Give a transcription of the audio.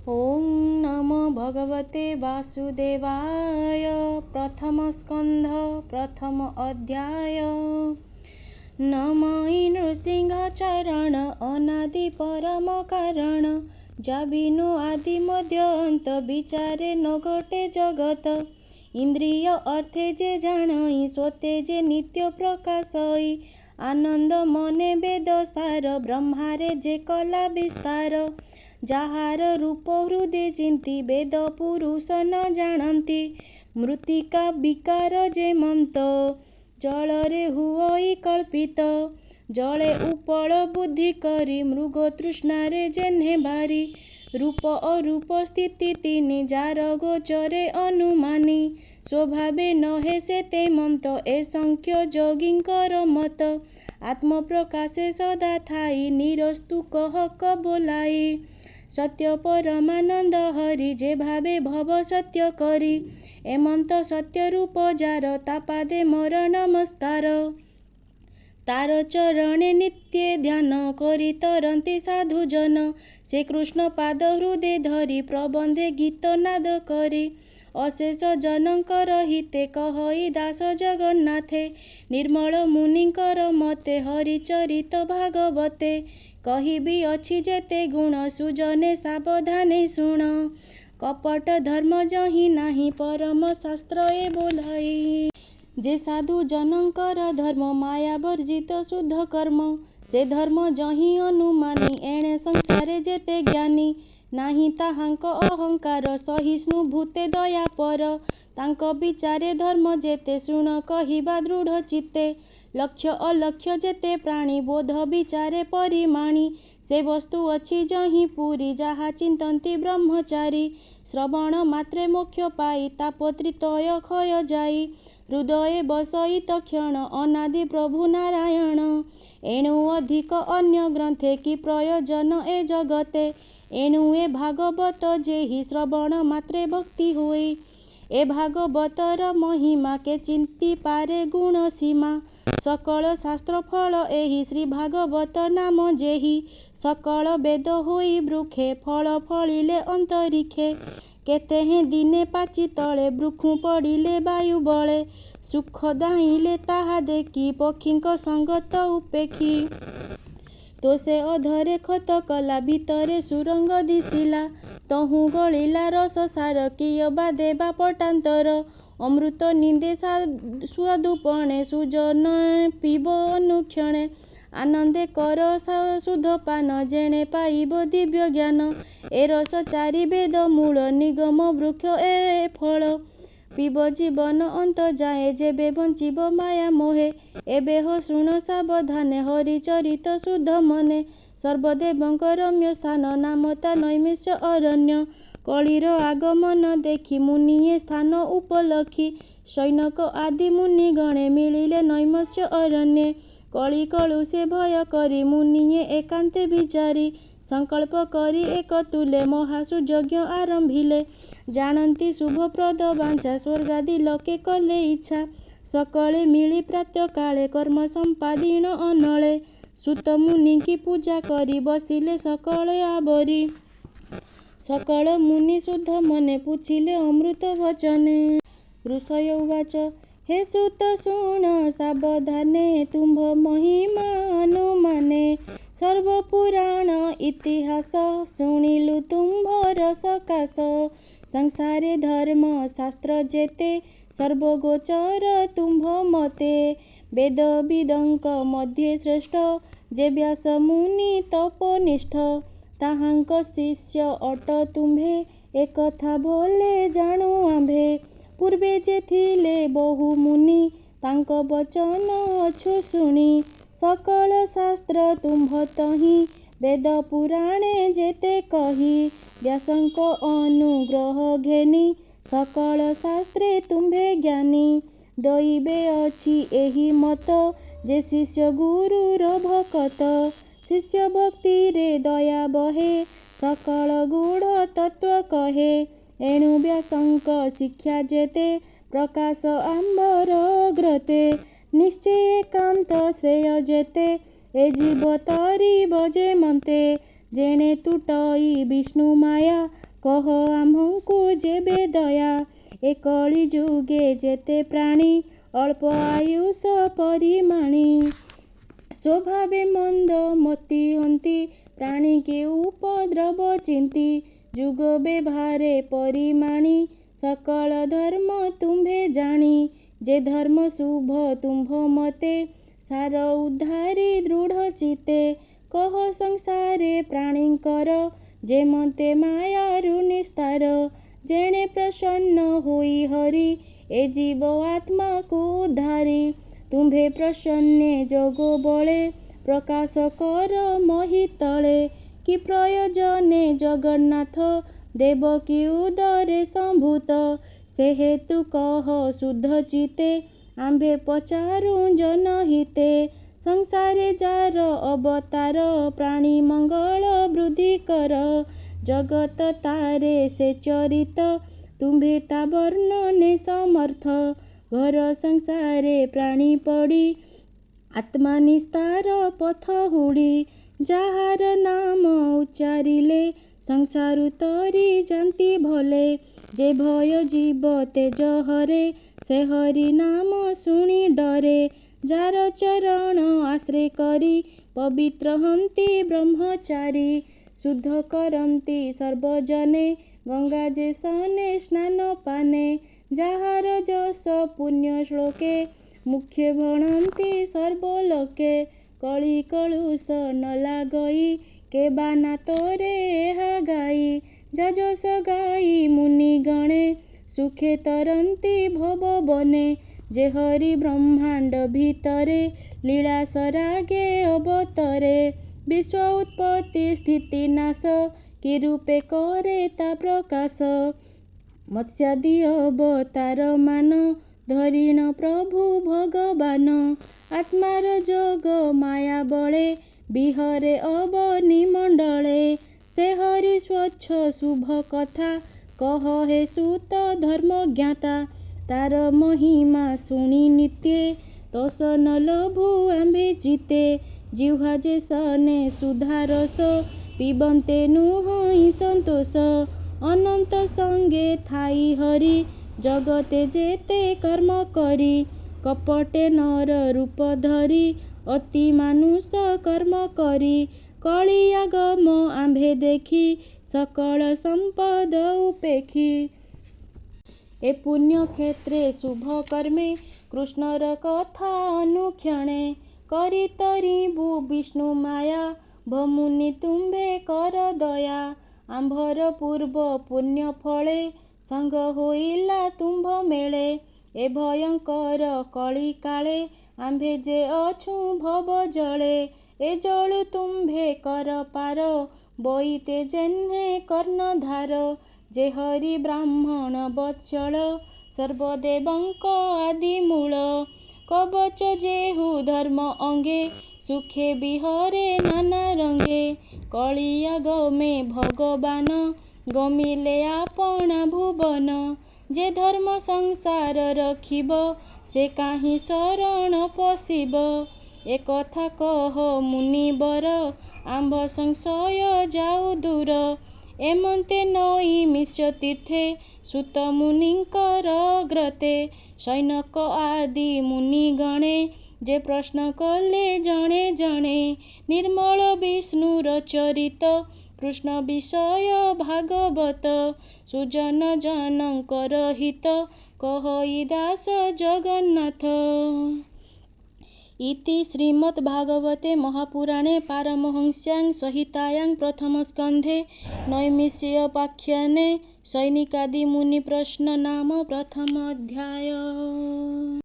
ଓଁ ନମୋ ଭଗବତେ ବାସୁଦେବାୟ। ପ୍ରଥମ ସ୍କନ୍ଧ, ପ୍ରଥମ ଅଧ୍ୟାୟ। ନମଇ ନୃସିଂହ ଚରଣ, ଅନାଦି ପରମ କାରଣ। ଯା ବିନୁ ଆଦି ମଧ୍ୟ ଅନ୍ତ, ବିଚାରେ ନ ଘଟେ ଜଗତ। ଇନ୍ଦ୍ରିୟ ଅର୍ଥେ ଯେ ଜାଣଇ, ସ୍ୱତେ ଯେ ନିତ୍ୟ ପ୍ରକାଶଇ। ଆନନ୍ଦ ମନେ ବେଦ ସାର, ବ୍ରହ୍ମାରେ ଯେ କଲା ବିସ୍ତାର। ଯାହାର ରୂପ ହୃଦେ ଚିନ୍ତି, ବେଦ ପୁରୁଷ ନ ଜାଣନ୍ତି। ମୃତ୍ତିକା ବିକାର ଯେମନ୍ତ, ଜଳରେ ହୁଅଇ କଳ୍ପିତ। ଜଳେ ଉପଳ ବୁଦ୍ଧି କରି, ମୃଗ ତୃଷ୍ଣାରେ ଯେହ୍ନେ ବାରି। ରୂପ ଅରୂପ ସ୍ଥିତି ତିନି, ଯାର ଗୋଚରେ ଅନୁମାନି। ସ୍ୱଭାବେ ନହେ ସେ ତେମନ୍ତ, ଏ ସଂଖ୍ୟ ଯୋଗୀଙ୍କର ମତ। ଆତ୍ମପ୍ରକାଶେ ସଦା ଥାଇ, ନିରସ୍ତୁ କହକ ବୋଲାଇ। ସତ୍ୟ ପରମାନନ୍ଦ ହରି, ଯେ ଭାବେ ଭବ ସତ୍ୟ କରି। ଏମନ୍ତ ସତ୍ୟ ରୂପ ଯାର, ତା ପାଦେ ମୋର ନମସ୍କାର। ତାର ଚରଣେ ନିତ୍ୟେ ଧ୍ୟାନ କରି ତରନ୍ତି ସାଧୁଜନ। ସେ କୃଷ୍ଣ ପାଦ ହୃଦେ ଧରି, ପ୍ରବନ୍ଧେ ଗୀତ ନାଦ କରି। ଅଶେଷ ଜନଙ୍କର ହିତେ କହଇ ଦାସ ଜଗନ୍ନାଥେ। ନିର୍ମଳ ମୁନିଙ୍କର ମତେ ହରିଚରିତ ଭାଗବତେ। କହିବି ଅଛି ଯେତେ ଗୁଣ, ସୁଜନେ ସାବଧାନେ ଶୁଣ। କପଟ ଧର୍ମ ଯହିଁ ନାହିଁ, ପରମ ଶାସ୍ତ୍ର ଏ ବୋଲାଇ। ଯେ ସାଧୁ ଜନଙ୍କର ଧର୍ମ, ମାୟା ବର୍ଜିତ ଶୁଦ୍ଧ କର୍ମ। ସେ ଧର୍ମ ଯହିଁ ଅନୁମାନି, ଏଣେ ସଂସାରେ ଯେତେ ଜ୍ଞାନୀ। ନାହିଁ ତାହାଙ୍କ ଅହଙ୍କାର, ସହିଷ୍ଣୁ ଭୂତେ ଦୟାପର। ତାଙ୍କ ବିଚାରେ ଧର୍ମ ଯେତେ, ଶୁଣ କହିବା ଦୃଢ଼ ଚିତ୍ତେ। ଲକ୍ଷ ଅଲକ୍ଷ ଯେତେ ପ୍ରାଣୀ, ବୋଧ ବିଚାରେ ପରିମାଣି। ସେ ବସ୍ତୁ ଅଛି ଯହିଁ ପୂରି, ଯାହା ଚିନ୍ତନ୍ତି ବ୍ରହ୍ମଚାରୀ। ଶ୍ରବଣ ମାତ୍ରେ ମୋକ୍ଷ ପାଇ, ତାପ ତ୍ରିତୟ କ୍ଷୟ ଯାଇ। ହୃଦୟେ ବସଇ ତକ୍ଷଣ, ଅନାଦି ପ୍ରଭୁ ନାରାୟଣ। ଏଣୁ ଅଧିକ ଅନ୍ୟ ଗ୍ରନ୍ଥେ, କି ପ୍ରୟୋଜନ ଏ ଜଗତେ। ଏଣୁ ଏ ଭାଗବତ ଯେହି, ଶ୍ରବଣ ମାତ୍ରେ ଭକ୍ତି ହୋଇ। ଏ ଭାଗବତର ମହିମା, କେ ଚିନ୍ତି ପାରେ ଗୁଣ ସୀମା। ସକଳ ଶାସ୍ତ୍ର ଫଳ ଏହି, ଶ୍ରୀ ଭାଗବତ ନାମ ଯେହି। ସକଳ ବେଦ ହୋଇ ବୃକ୍ଷେ, ଫଳ ଫଳିଲେ ଅନ୍ତରୀକ୍ଷେ। କେତେହେଁ ଦିନେ ପାଚି ତଳେ, ବୃକ୍ଷୁଁ ପଡ଼ିଲେ ବାୟୁ ବଳେ। ସୁଖ ଧାଇଁଲେ ତାହା ଦେଖି, ପକ୍ଷୀଙ୍କ ସଙ୍ଗତ ଉପେକ୍ଷି। ତୋଷେ ଅଧରେ ଖତ କଲା, ଭିତରେ ସୁରଙ୍ଗ ଦିଶିଲା। ତହୁଁ ଗଳିଲା ରସ ସାର, କିଅବା ଦେବା ପଟାନ୍ତର। ଅମୃତ ନିନ୍ଦେ ସ୍ୱାଦୁପଣେ, ସୁଜନେ ପିବ ଅନୁକ୍ଷଣେ। ଆନନ୍ଦେ କର ଶୁଦ୍ଧ ପାନ, ଯେଣେ ପାଇବ ଦିବ୍ୟ ଜ୍ଞାନ। ଏ ରସ ଚାରି ବେଦ ମୂଳ, ନିଗମ ବୃକ୍ଷ ଏ ଫଳ। ପିବ ଜୀବନ ଅନ୍ତ ଯାଏ, ଯେବେ ବଞ୍ଚିବ ମାୟା ମୋହେ। ଏବେ ହୋ ଶୁଣ ସାବଧାନେ, ହରିଚରିତ ଶୁଦ୍ଧ ମନେ। ସର୍ବଦେବଙ୍କ ରମ୍ୟ ସ୍ଥାନ, ନାମ ତା ନୈମିଷ ଅରଣ୍ୟ। କଳିର ଆଗମନ ଦେଖି, ମୁନିଏ ସ୍ଥାନ ଉପଲକ୍ଷି। ସୈନକ ଆଦି ମୁନିଗଣେ, ମିଳିଲେ ନୈମିଷ ଅରଣ୍ୟେ। କଳି କଳୁଷେ ଭୟ କରି, ମୁନିଏ ଏକାନ୍ତେ ବିଚାରି। ସଂକଳ୍ପ କରି ଏକ ତୁଲେ, ମହାସୁଯଜ୍ଞ ଆରମ୍ଭିଲେ। ଜାଣନ୍ତି ଶୁଭପ୍ରଦ ବାଞ୍ଛା, ସ୍ୱର୍ଗାଦି ଲୋକେ କଲେ ଇଚ୍ଛା। ସକଳେ ମିଳି ପ୍ରାତଃକାଳେ, କର୍ମ ସମ୍ପାଦିଣ ଅନଳେ। ସୂତ ମୁନିଙ୍କି ପୂଜା କରି, ବସିଲେ ସକଳେ ଆବରି। ସକଳ ମୁନି ଶୁଦ୍ଧ ମନେ, ପୁଛିଲେ ଅମୃତ ବଚନେ। ଋଷୟ ଉବାଚ, ହେ ସୂତ ଶୁଣ ସାବଧାନେ, ତୁମ୍ଭ ମହିମା ଅନୁମାନେ। ସର୍ବପୁରାଣ ଇତିହାସ, ଶୁଣିଲୁ ତୁମ୍ଭର ସକାଶ। ସଂସାରେ ଧର୍ମ ଶାସ୍ତ୍ର ଯେତେ, ସର୍ବଗୋଚର ତୁମ୍ଭ ମତେ। ବେଦବିଦଙ୍କ ମଧ୍ୟେ ଶ୍ରେଷ୍ଠ, ଯେ ବ୍ୟାସ ମୁନି ତପୋନିଷ୍ଠ। ତାହାଙ୍କ ଶିଷ୍ୟ ଅଟ ତୁମ୍ଭେ, ଏକଥା ଭଲେ ଜାଣୁ ଆମ୍ଭେ। ପୂର୍ବେ ଯେ ଥିଲେ ବହୁ ମୁନି, ତାଙ୍କ ବଚନ ଅଛୁ ଶୁଣି। ସକଳ ଶାସ୍ତ୍ର ତୁମ୍ଭ ତହିଁ, ବେଦ ପୁରାଣେ ଯେତେ କହି। ବ୍ୟାସଙ୍କ ଅନୁଗ୍ରହ ଘେନି, ସକଳ ଶାସ୍ତ୍ରେ ତୁମ୍ଭେ ଜ୍ଞାନୀ। ଦଇବେ ଅଛି ଏହି ମତ, ଯେ ଶିଷ୍ୟ ଗୁରୁର ଭକତ। ଶିଷ୍ୟ ଭକ୍ତିରେ ଦୟା ବହେ, ସକଳ ଗୂଢ଼ ତତ୍ତ୍ୱ କହେ। ଏଣୁ ବ୍ୟାସଙ୍କ ଶିକ୍ଷା ଯେତେ, ପ୍ରକାଶ ଆମ୍ଭର ଅଗ୍ରତେ। ନିଶ୍ଚେ ଏକାନ୍ତ ଶ୍ରେୟ ଯେତେ, ଏ ଜୀବ ତରିବ ଯେମନ୍ତେ। ଯେଣେ ତୁଟଇ ବିଷ୍ଣୁ ମାୟା, କହ ଆମ୍ଭଙ୍କୁ ଯେବେ ଦୟା। ଏ କଳି ଯୁଗେ ଯେତେ ପ୍ରାଣୀ, ଅଳ୍ପ ଆୟୁଷ ପରିମାଣି। ସ୍ୱଭାବେ ମନ୍ଦ ମତି ହନ୍ତି, ପ୍ରାଣୀକି ଉପଦ୍ରବ ଚିନ୍ତି। ଯୁଗ ବେଭାରେ ପରିମାଣି, ସକଳ ଧର୍ମ ତୁମ୍ଭେ ଜାଣି। ଯେ ଧର୍ମ ଶୁଭ ତୁମ୍ଭ ମତେ, ସାର ଉଦ୍ଧାରି ଦୃଢ଼ ଚିତ୍ତେ। କହ ସଂସାରେ ପ୍ରାଣୀଙ୍କର, ଯେମନ୍ତେ ମାୟାରୁ ନିସ୍ତାର। ଯେଣେ ପ୍ରସନ୍ନ ହୋଇ ହରି, ଏ ଜୀବ ଆତ୍ମାକୁ ଉଦ୍ଧାରି। ତୁମ୍ଭେ ପ୍ରସନ୍ନେ ଯୋଗ ବଳେ, ପ୍ରକାଶ କର ମହୀତଳେ। କି ପ୍ରୟୋଜନେ ଜଗନ୍ନାଥ, ଦେବକୀ ଉଦରେ ସମ୍ଭୂତ। ସେ ହେତୁ କହ ଶୁଦ୍ଧ ଚିତ୍ତେ, ଆମ୍ଭେ ପଚାରୁଁ ଜନହିତେ। ସଂସାରେ ଯାର ଅବତାର, ପ୍ରାଣୀ ମଙ୍ଗଳ ବୃଦ୍ଧି କର। ଜଗତ ତାରେ ସେ ଚରିତ, ତୁମ୍ଭେ ତା ବର୍ଣ୍ଣନେ ସମର୍ଥ। ଘର ସଂସାରେ ପ୍ରାଣୀ ପଡ଼ି, ଆତ୍ମା ନିସ୍ତାର ପଥ ହୁଡ଼ି। ଯାହାର ନାମ ଉଚ୍ଚାରିଲେ, ସଂସାରୁ ତରି ଯାନ୍ତି ଭଲେ। ଯେ ଭୟ ଜୀବ ତେଜ ହରେ, ସେ ହରି ନାମ ଶୁଣି ଡରେ। ଯାର ଚରଣ ଆଶ୍ରେ କରି, ପବିତ୍ର ହନ୍ତି ବ୍ରହ୍ମଚାରୀ। ଶୁଦ୍ଧ କରନ୍ତି ସର୍ବଜନେ, ଗଙ୍ଗା ଯେ ସନେ ସ୍ନାନ ପାନେ। ଯାହାର ଯଶ ପୁଣ୍ୟ ଶ୍ଳୋକେ, ମୁଖେ ଭଣନ୍ତି ସର୍ବଲୋକେ। କଳି କଳୁଷ ନ ଲାଗଇ, କେବା ନାତରେ ଏହା ଗାଇ। ଯା ଯଶ ଗାଇ ମୁନିଗଣେ, ସୁଖେ ତରନ୍ତି ଭବ ବନେ। ଯେ ହରି ବ୍ରହ୍ମାଣ୍ଡ ଭିତରେ, ଲୀଳା ସରାଗେ ଅବତରେ। ବିଶ୍ୱ ଉତ୍ପତ୍ତି ସ୍ଥିତି ନାଶ, କି ରୂପେ କରେ ତା ପ୍ରକାଶ। ମତ୍ସ୍ୟାଦି ଅବତାର ମାନ, ଧରିଣ ପ୍ରଭୁ ଭଗବାନ। ଆତ୍ମାର ଯୋଗ ମାୟା ବଳେ, ବିହରେ ଅବନୀ ମଣ୍ଡଳେ। ସେ ହରି ସ୍ୱଚ୍ଛ ଶୁଭ କଥା, କହ ହେ ସୁତ ଧର୍ମଜ୍ଞାତା। ତାର ମହିମା ଶୁଣି ନିତ୍ୟେ, ତୋଷ ନ ଲଭୁ ଆମ୍ଭେ ଜିତେ। ଜିହ୍ୱା ଯେ ସନେ ସୁଧାରସ, ପିବନ୍ତେ ନୁହଇ ସନ୍ତୋଷ। ଅନନ୍ତ ସଙ୍ଗେ ଥାଇ ହରି, ଜଗତେ ଯେତେ କର୍ମ କରି। କପଟେ ନର ରୂପ ଧରି, ଅତି ମାନୁଷ କର୍ମ କରି। କଳି ଆଗମ ଆମ୍ଭେ ଦେଖି, ସକଳ ସମ୍ପଦ ଉପେକ୍ଷି। ଏ ପୁଣ୍ୟକ୍ଷେତ୍ରେ ଶୁଭ କର୍ମେ, କୃଷ୍ଣର କଥା ଅନୁକ୍ଷଣେ। କରି ତରିବୁ ବିଷ୍ଣୁ ମାୟା, ଭମୁନି ତୁମ୍ଭେ କର ଦୟା। ଆମ୍ଭର ପୂର୍ବ ପୁଣ୍ୟ ଫଳେ, ସଙ୍ଗ ହୋଇଲା ତୁମ୍ଭ ମେଳେ। ଏ ଭୟଙ୍କର କଳିକାଳେ, ଆମ୍ଭେ ଯେ ଅଛୁଁ ଭବ ଜଳେ। ଏ ଜଳୁ ତୁମ୍ଭେ କର ପାର, ବୋଇତେ ଯେହ୍ନେ କର୍ଣ୍ଣଧାର। ଯେ ହରି ବ୍ରାହ୍ମଣ ବତ୍ସଳ, ସର୍ବଦେବଙ୍କ ଆଦି ମୂଳ। କବଚ ଯେହୁ ଧର୍ମ ଅଙ୍ଗେ, ସୁଖେ ବିହରେ ନାନା ରଙ୍ଗେ। କଳି ଆଗମେ ଭଗବାନ, ଗମିଲେ ଆପଣା ଭୁବନ। ଯେ ଧର୍ମ ସଂସାର ରଖିବ, ସେ କାହିଁ ଶରଣ ପଶିବ। ଏ କଥା କହ ମୁନିବର, ଆମ୍ଭ ସଂଶୟ ଯାଉ ଦୂର। ଏମନ୍ତେ ନୈମିଷ ତୀର୍ଥେ, ସୁତ ମୁନିଙ୍କର ଅଗ୍ରତେ। ସୈନକ ଆଦି ମୁନିଗଣେ, ଯେ ପ୍ରଶ୍ନ କଲେ ଜଣେ ଜଣେ। ନିର୍ମଳ ବିଷ୍ଣୁର ଚରିତ, କୃଷ୍ଣ ବିଷୟ ଭାଗବତ। ସୁଜନ ଜନଙ୍କର ହିତ, କହଇ ଦାସ ଜଗନ୍ନାଥ। ଇତି ଶ୍ରୀମଦ୍ଭାଗବତେ ମହାପୁରାଣେ ପାରମହଂସ୍ୟାଂ ସଂହିତାୟାଂ ପ୍ରଥମସ୍କନ୍ଧେ ନୈମିଷୋପାଖ୍ୟାନେ ସୈନିକାଦି ମୁନି ପ୍ରଶ୍ନ ନାମ ପ୍ରଥମ ଅଧ୍ୟାୟ।